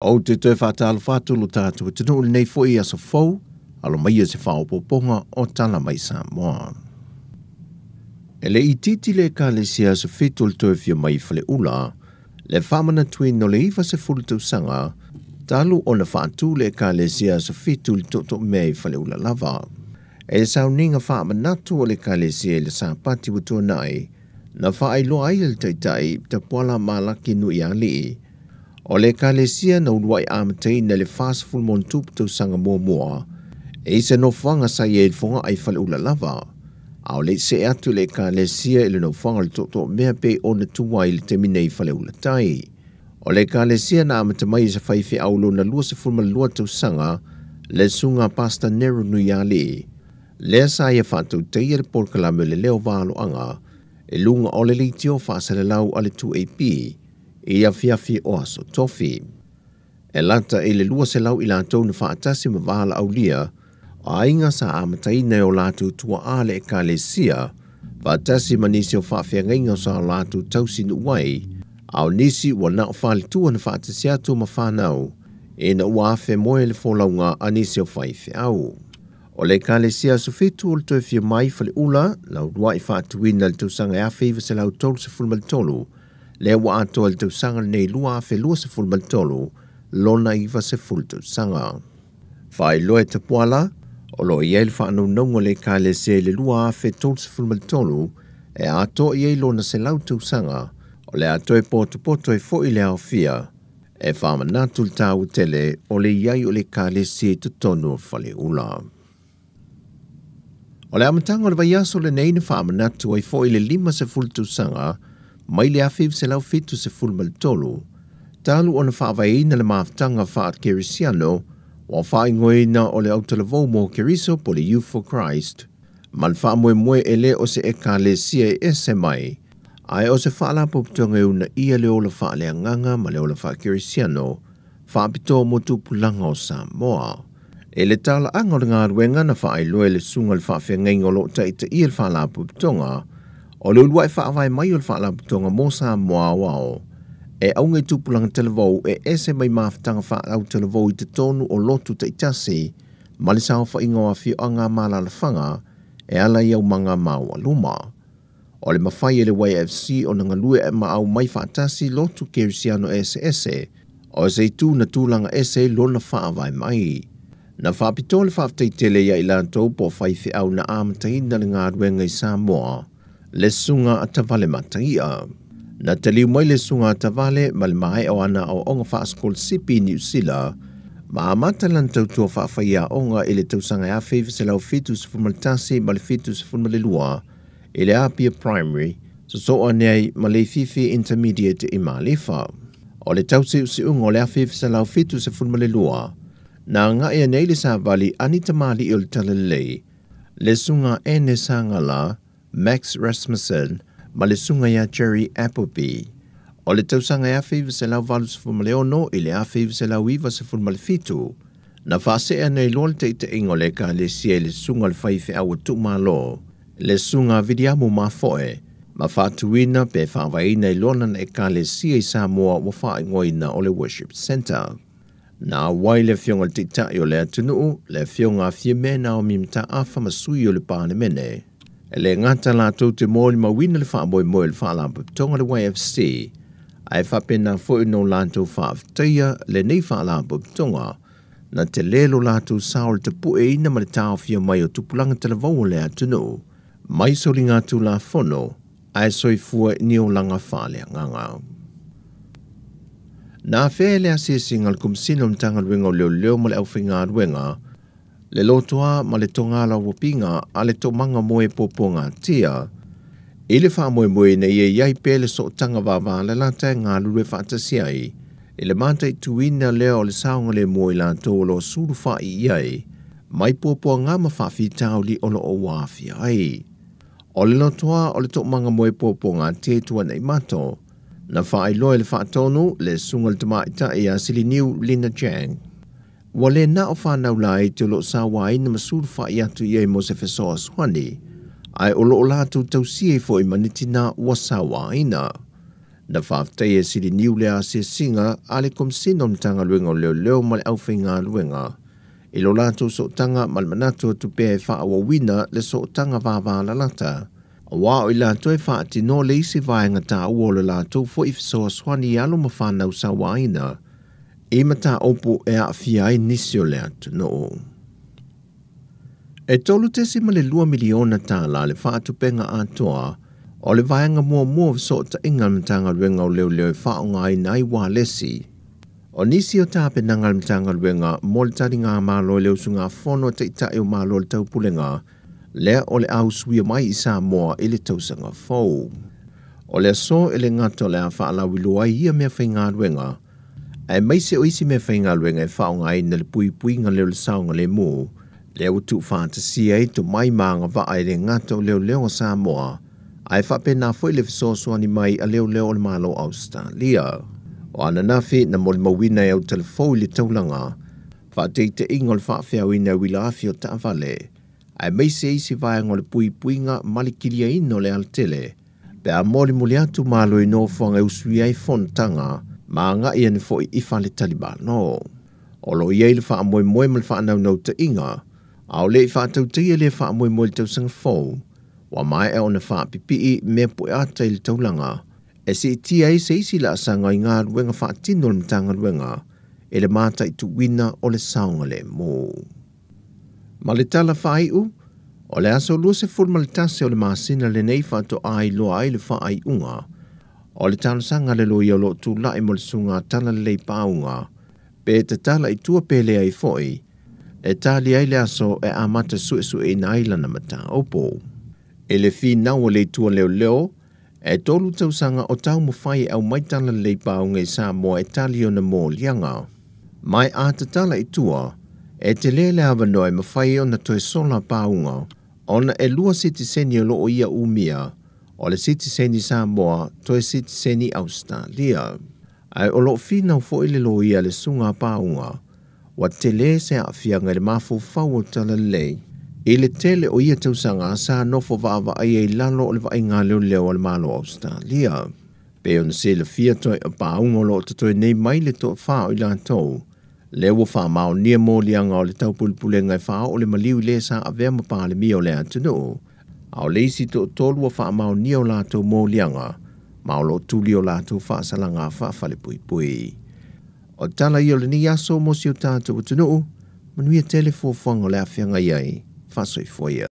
Ou te toe faatalofa atu lo tatou atunuu i lenei foi aso fou, alo maia se faaopoopoga o Tala Mai Samoa. E le itiiti le Ekalesia Aso Fitu o le Toe Afio Mai i Faleula, le faamanatuina o le 90 tausaga talu ona faatu le Ekalesia Aso Fitu i le Tootooomea i Faleula lava. E sauniga faamanatu o le Ekalesia i le Sapati ua tuanai, na faailoa ai e le Taitai Tapuala Malaki Nuialii, o le Ekalesia na uluai amataina i le 40+ tausaga muamua, e i se nofoaga sa i ai i le fogaa i Faleula lava, a o le i see atu le Ekalesia i le nofoaga o le Tootooomea pei ona tu ai i le taimi nei i Faleula tai. O le Ekalesia na amata mai i se faifeau lona 22 tausaga, le susuga Pastor Nero Nuialii, lea sa ia faatautaia le polokalame o le leo valoaga i luga o le leitio faasalalau a le 2AP i afiafi o aso Tofi. E lata i le 200 i latou na faatasi ma valaaulia, o aiga sa amataina e o latou tuaa le Ekalesia, faatasi ma nisi o faafeagaiga sa o latou tausinuu ai, a o nisi ua na o faletua na faatasi atu ma fanau, ina ua afemoe le folauga a nisi o faifeau. O le Ekalesia Aso Fitu o le Toe Afio Mai Faleula, na uluai faatuina i le tausaga 1933, lea ua atoa i le tausaga lenei 2023, lona 90 tausaga. Faailoa e Tapuala, o lo o i ai le faanaunauga o le Ekalesia i le 2033, e atoa i ai lona 100 tausaga, o le a toe potopoto ai foi le aofia, e faamanatu le taua tele o le i ai o le Ekalesia i totonu o Faleula. O le amataga o le vaiaso lenei na faamanatu ai foi le 50 tausaga mai le 1973, talu ona faavaeina le mafutaga faa-Kerisiano ua faaigoaina o le Autalavou mo Keriso po le Youth for Christ, ma le faamoemoe e le o se Ekalesia e ese mai, ae o se faalapotopotoga e uunaia le ola faaleagaga ma le ola faa-Kerisiano faapitoa mo tupulaga o Samoa. E le talaaga o le galuega na faailoa e le susuga i le faafeagaiga o lo o taitaia le faalapotopotoga, o le uluai faavae mai o le faalapotopotoga mo Samoa aoao, e auga i tupulaga talavou e ese mai mafutaga faautalavou i totonu o lotu taitasi ma le saofaiga o afioaga ma alaalafaga e ala i aumaga maualuma. O le mafai e le YFC ona galue ma aumai faatasi lotu Kerisiano eseese, o se itu na tulaga ese ai lona faavae mai. Na faapitoa le faafetai tele ia i latou po o faifeau na amataina le galuega i Samoa, le susuga a Tavale Mataia. Na taliu mai le susuga a Tavale ma le maea o ana aoaoga faasikolasipi i Niu Sila, ma amata lana tautua faafaiaoga i le tausaga 1971 ma le 72 i le Apia Primary, sosoo ane ai ma Leififi Intermediate i Malifa. O le tausiusiuga o le 1972, na agai ane ai le savali a ni tamalii o le Talalelei, le susuga Ene Sangala, Max Rasmussen ma le susuga ia Jerry Appleby. O le tausaga 1986 i le 1997, na faasee ane ai loa le taitaiga o le Ekalesia i le susuga o le faifeau a Tuumalo, le susuga Viliamu Mafoe, ma faatuina pe faavaeina i lona na Ekalesia i Samoa ua faaigoaina o le Worship Centre. Na auai le afioga i le Taitai o le atunuu, le afioga a Fiame Naomi Mataafa ma sui o le Palemene. E le gata latou te molimauina le faamoemoe o le Faalapotopotoga le YFC, ae faapena foi ona o latou faafetaia lenei Faalapotopotoga, na tele lo latou sao i le tapueina ma le taofia mai o tupulaga talavou o le atunuu, mai soligatulafono ae soifua i ni olaga faaleagaga. Na afea le asiasiga a le Komesina o le Matagaluega o Leoleo ma le Aufaigaluega, le lotoa ma le togala uapiga a le toomaga mo e puapuagatia, i le faamoemoe ina ia i ai pea le sootaga vavalalata e galulue faatasi ai, i le mataituina lea o le saogalemu o i latou o lo o sulufa'i i ai, mai puapuaga ma faafitauli o lo o ua aafia ai. O le lotoa o le toomaga mo e puapuagatia i Tuanaimato, na faailoa e le faatonu le susuga i le tamaitai ia Siliniu Lina Chang. Ua le na o fanau laiti o lo o sauaina ma sulufa'i atu i ai mo se fesoasoani, ae o lo o latou tausia ai foi ma ni tinā ua sauaina. Na faafetaia e Siliniu le asiasiga a le Komesina o le Matagaluega o Leoleo ma le Aufaigaluega i lo latou sootaga ma le manatu atu pea e faaauauina le sootaga vavalalata. Auā o i latou e faatinoa le isi vaega taua o le latou foi fesoasoani i alo ma fanau sauaina i mataupu e aafia ai nisi o le atunuu. E $3.2 miliona tālā le faatupenga atoa o le vaega muamua o fesootaiga a le Matagaluega o Leoleo e faaaogaina ai ualesi. O nisi o tapenaga a le Matagaluega mo le taligamalo i le usugafono a Taitai o Malo o le Taupulega lea o le a usuia mai i Samoa i le tausaga fou. O le aso e le gata o le a faalauiloa ai ia meafaigaluega, aemaise o isi meafaigaluega e faaaogaina le puipuiga lea o le saogalemu, lea ua tuufaatasia ai tomai ma agavaa e le gata o leoleo a Samoa, ae faapena foi le fesoasoani mai a leoleo o le Malo o Ausetalia. O ananafi na molimauina e autalavou i le taulaga, faataitaiga o le faafeauina e uila afi o taavale, aemaise isi vaega o le puipuiga ma le kiliaina o le alatele, pe a molimoli atu malo i nofoaga e usuia ai fonotaga ma agai ane foi i faletalimalo. O lo o i ai le faamoemoe ma le faanaunautaiga, a o le i faatautaia lea faamoemoe i le tausaga fou, ua maea ona faapipii mea pueata i le taulaga, e siitia ai se isi laasaga i galuega faatino a le Matagaluega i le mataituina o le saogalemu. Ma le tala faaiu, o le aso 21 o le masina lenei faatoa iloa ai le faaiuga o le talosaga a le loia o lo o tulai mo le susuga Talalelei Pauga, pe tatala i tua pe leai foi, e tali ai le aso e amata suesueina ai lana mataupu. I le finau a le Itu a Leoleo, e 3 tausaga o taumafai e aumai Talalelei Pauga i Samoa e tali ona moliaga. Mai a tatala i tua, e tele le avanoa e mafai ona toe sola Pauga, ona e 2 sitiseni o lo o ia umia, o le sitiseni Samoa toe sitiseni Australia. Ae o lo o finau foi le loia le susuga Pauga, ua tele se aafiaga i le mafaufau o Talalelei, i le tele o ia tausaga sa nofo vaavaai ai i lalo o le vaaiga leoleo a le Malo o Australia. Pe ona silafia toe o Pauga o lo o totoe nei mai le toafa o i latou, lea ua faamaonia moliaga o le taupulepulega e faaoo le maliu i le sa avea ma Palemia o le atunuu, a o le isi toatolu ua faamaonia o latou moliaga, ma o lo o tuli o latou faasalaga faafalepuipui. O tala ia o lenei aso mo si o tatou atunuu, manuia tele fuafuaga o le afeagai ai, faasoifua ia.